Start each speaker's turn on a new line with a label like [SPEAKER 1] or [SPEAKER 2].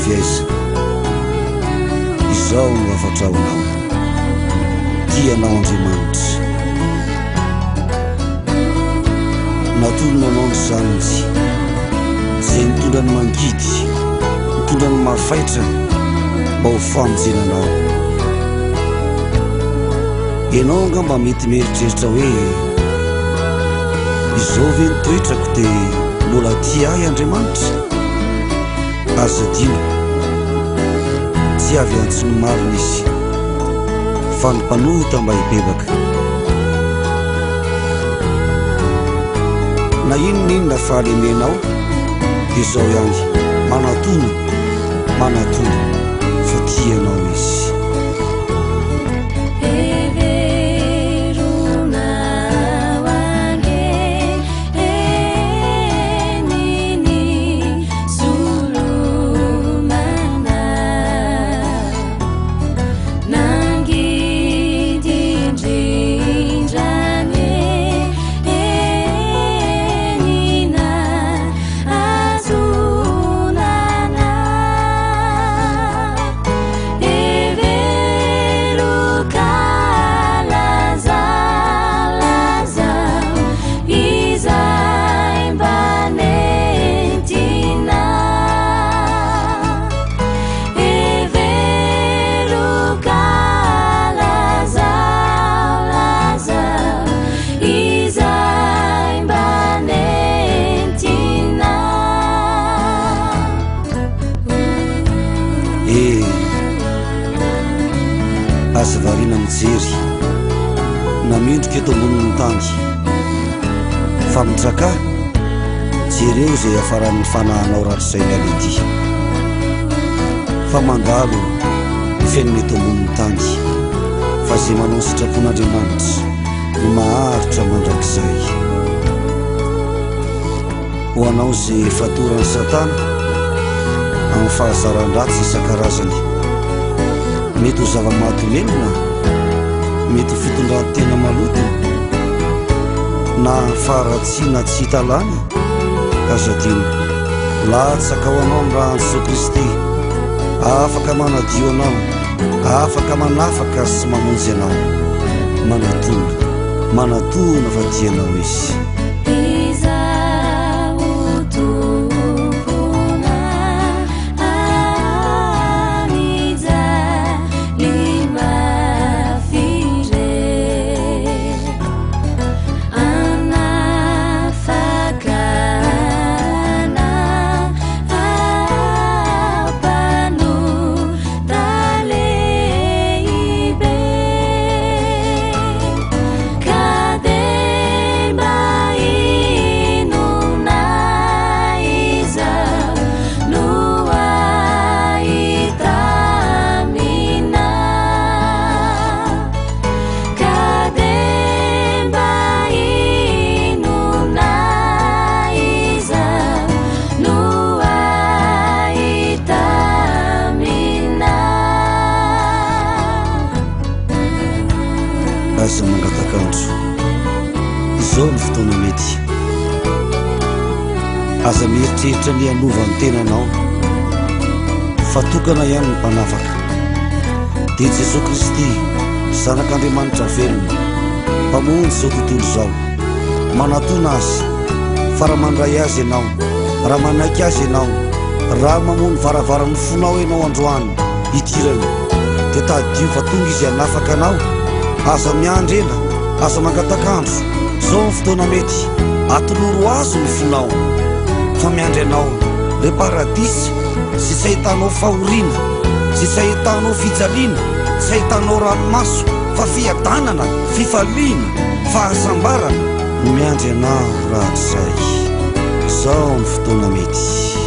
[SPEAKER 1] avy aiza. Izao no hafatra ho anao. Tia anao Andriamanitra. Natolony anao ny zanany, izay nitondra ny mangidy, nitondra ny mafaitra mba ho famonjena anao. Ianao angamba mety mieritreritra hoe izao ve ny toetrako dia mbola tia ahy Andriamanitra? Aza adino, tsy avy antso ny marina izy, fa ny mpanota mba hibebaka. Na inona inona fahalemenao, dia izao ihany, manatona, manatona, fa tia anao izy. Eh, aza variana mijery na mendrika eto ambonin'ny tany fa mitraka jereo izay hafaran'ny fanahinao rahatrizay miala ety fa mandalo ny fiainana eto ambonin'ny tany fa izay manao ny sitrapon'Andriamanitra no maharitra mandrakizay. Ho anao izay fatoran'i Satana amin'ny fahazaran-dratsy isan-karazany. Mety ho zava-mahadomelina, mety ho fitondran-tena maloto, na faharatsiana tsy hita lany, aza adino. Latsaka ho anao ny ran'i Jesoa Kristy, afaka manadio anao, afaka manafaka sy mamonjy anao. Manatona, manatona fa tia anao Izy. Aza mangatak'andro. Izao no fotoana mety. Aza mieritreritra ny hanova ny tenanao, fa tokana ihany ny Mpanafaka, dia Jesoa Kristy, Zanak'Andriamanitra velona, Mpamonjy izao tontolo izao. Manatona Azy, fa raha mandray Azy ianao, raha manaiky Azy ianao, raha mamoha ny varavaran'ny fonao ianao androany, hidirany, dia tadidio fa tonga Izy hanafaka anao. Aza miandry ela, aza mangatak'andro, zao ny fotoana mety, atoloro Azy ny fonao, fa miandry anao le paradisa zay tsy ahitanao fahoriana, zay tsy ahitanao fijaliana, tsy ahitanao ranomaso, fa fiadanana, fifaliana, fahasambarana no miandry anao rahatrizay. Zao ny fotoana mety.